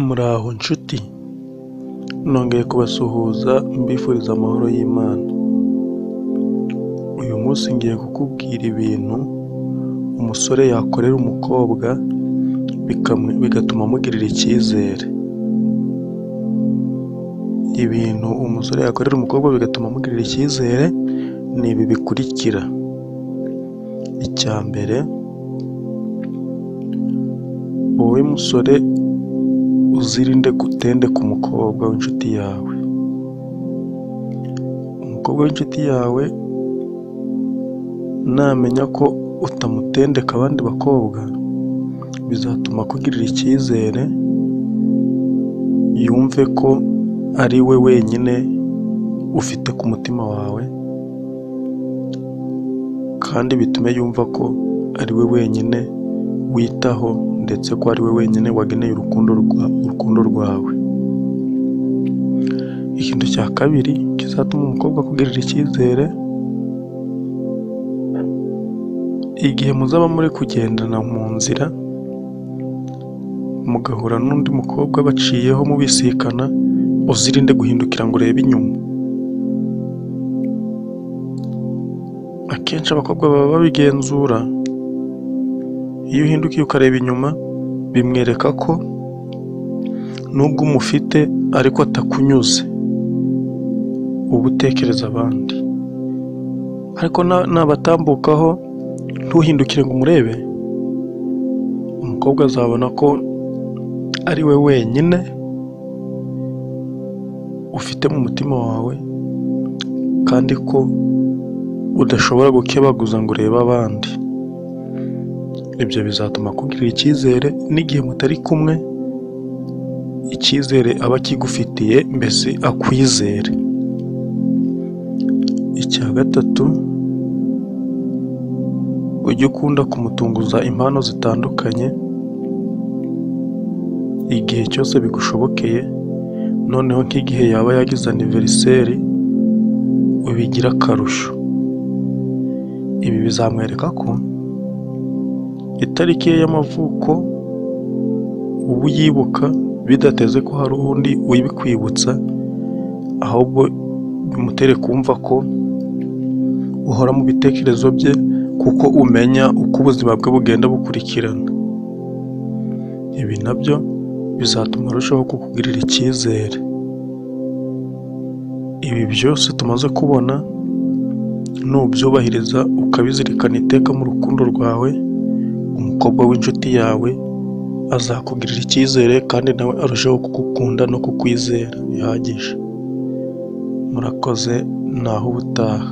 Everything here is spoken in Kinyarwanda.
Muraho nshuti, nongeye kubasuhuza mbifuriza amahoro y'Imana. Uyu munsi ngiye kukubwira ibintu umusore yakorera umukobwa bigatuma amugirira icyizere. Ibintu umusore yakorera umukobwa bigatuma amugirira icyizere ni ibi bikurikira: icya mbere, wowe musore uzirinde gutendeka umukobwa w'inshuti yawe. Umukobwa w'inshuti yawe namenya ko utamutendeka abandi bakobwa, bizatuma akugirira icyizere, yumve ko ari we wenyine ufite ku mutima wawe, kandi bitume yumva ko ari we wenyine witaho ndetse ko ari we wenyine wageneye urukundo rwawe. Ikintu cya kabiri kizatuma umukobwa akugirira icyizere, igihe muzaba muri kugendana mu nzira mugahura n'undi mukobwa baciyeho mubisikana, uzirinde guhindukira ngo urebe inyuma. Akenshi abakobwa baba babigenzura, iyo uhindukiye ukareba inyuma bimwereka ko nubwo umufite ariko atakunyuze, uba utekereza abandi. Ariko nabatambukaho ntuhindukire ngo umurebe, umukobwa azabona ko ari we wenyine ufite mu mutima wawe, kandi ko udashobora gukebaguza ngo urebe abandi. Ibyo bizatuma akugirira icyizere n'igihe mutari kumwe, icyizere aba akigufitiye, mbese akwizere. Icya gatatu, ujye ukunda kumutunguza impano zitandukanye igihe cyose bigushobokeye, noneho nk'igihe yaba yagize aniveriseri ubigire akarusho. Ibi bizamwereka ko itariki ye y'amavuko uba uyibuka bidateze ko hari undi ubikwibutsa, ahubwo bimutere kumva ko uhora mu bitekerezo bye, kuko umenya uko ubuzima bwe bugenda bukurikirana. Ibi nabyo bizatuma arushaho kukugirira icyizere. Ibi byose tumaze kubona, nubyubahiriza ukabizirikana iteka mu rukundo rwawe, umukobwa w'inshuti yawe azakugirira icyizere kandi nawe arusheho kugukunda no kukwizera bihagije. Murakoze, naho ubutaha.